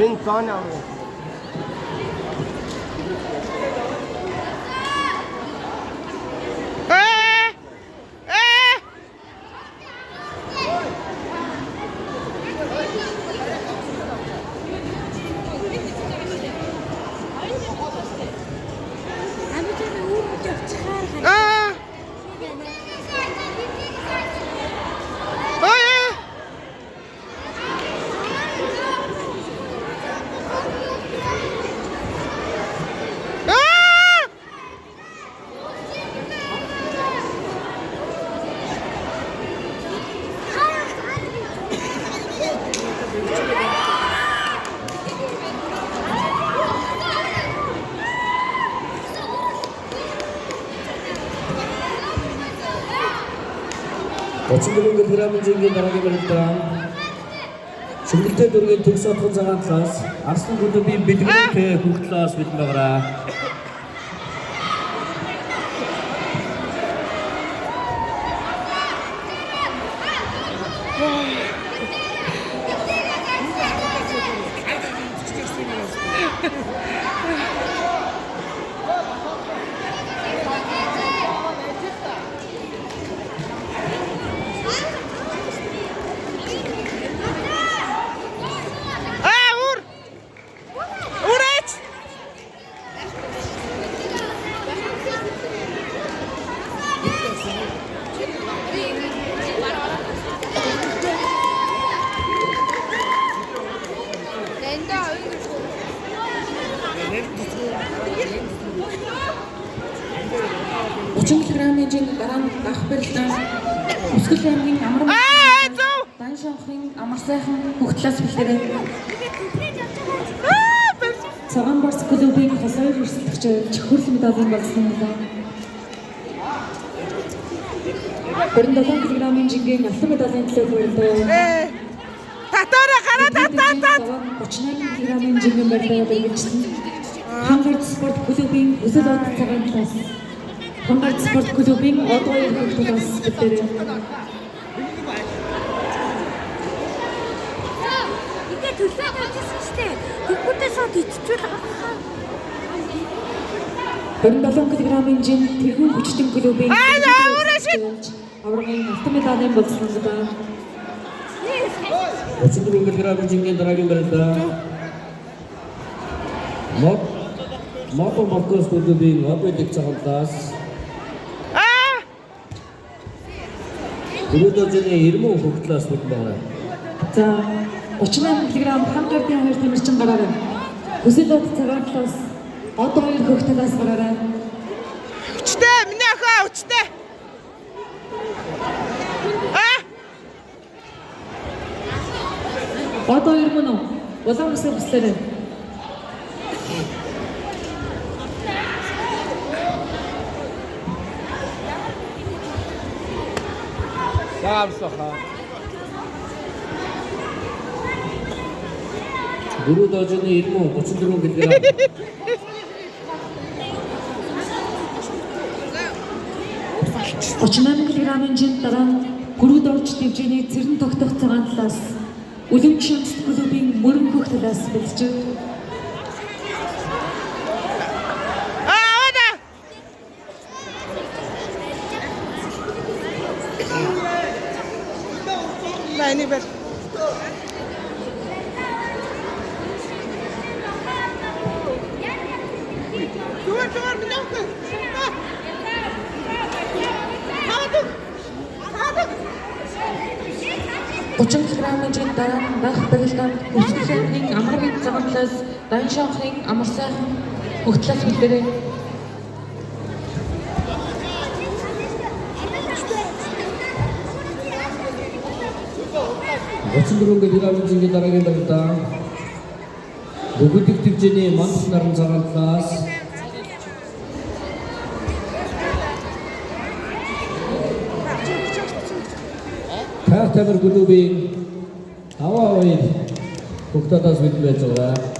Энэ зооны авраг. Гоцондөрийн кг жингийн дараагийн барилдаа Шүмгэлтэй дүүргийн төгс отгон цагаан талаас Арслан клубын бэлгүүтэй хүүхд талаас бэлэн байгаарай. Аа үр. Үрээч. Учин кг-ийн жин дараа нь дах барилдаан Үсгэл аймгийн амар Аа зөв. Дан шонхын амар сайхан бүх талаас бэлдээрэй. Аа барьж. Цагаан барс клубын хос хоёр өрсөлдөгч чихвэрл медалийн болсон юм. 27 кг-ийн жингийн алтан медалийн төлөө барилдаа. Ээ. Татаараа гараа татаа тат. 38 кг-ийн жингийн барилдаа бэлгэлжсэн. Хангард спорт клубын өсөл од цагаан талаас Хангард спорт клубын од хоёр хөх талаас бэлдээрэй. Ингээ төлөө тавьчихсан шүү дээ. Тэггүүдээ шууд иччихвэл гарах. 27 кг-ийн жин тэрхүүн хүчтэн клубын Аа, өөрөөс шид. аваргын алтан медалийн болсон юм. 34 кг жингийн дараагийн барилдаа Мод Мото Мокос клубын од цагаан талаас Аа. Дөрөвдөөний Ирмэн хүүхд талаас бэлэн байгаарай. За 38 кг хан гардын хоёр тамирчин гараарай. Хүсэл од цагаан талаас од хоёр хөх талаас гараарай. Хүчтэй миний охин хүчтэй. Аа. Од хоёр мөн үү? Улаан бүсээ бүслээрэй. За амсаха. Дөрөвдөөний Ирмэн 34 кг. 38 кг-ийн жин дараа нь гүрүүд орж дэвжээний цэрэн тогтох цагаан талаас Үлэмж шамц клубын мөрөн хөх талаас бэлдэж Аа аваа. Найны бэр. Зүгээр зүгээр миний охин. Таадаг. Таадаг. 30 кг-ийн жин дараа нь дах барилдаанд Өсгөл аймгийн амар бид цагаан талаас Дан шонхын амар сайхан хөх талаас бэлдээрэй. 34 кг жингийн дараагийн барилдаа Бүгдийг төвжээний манд наран цагаан талаас Хайр тамир клубын аваа хоёр хөх талаас бэлэн байж байгаа.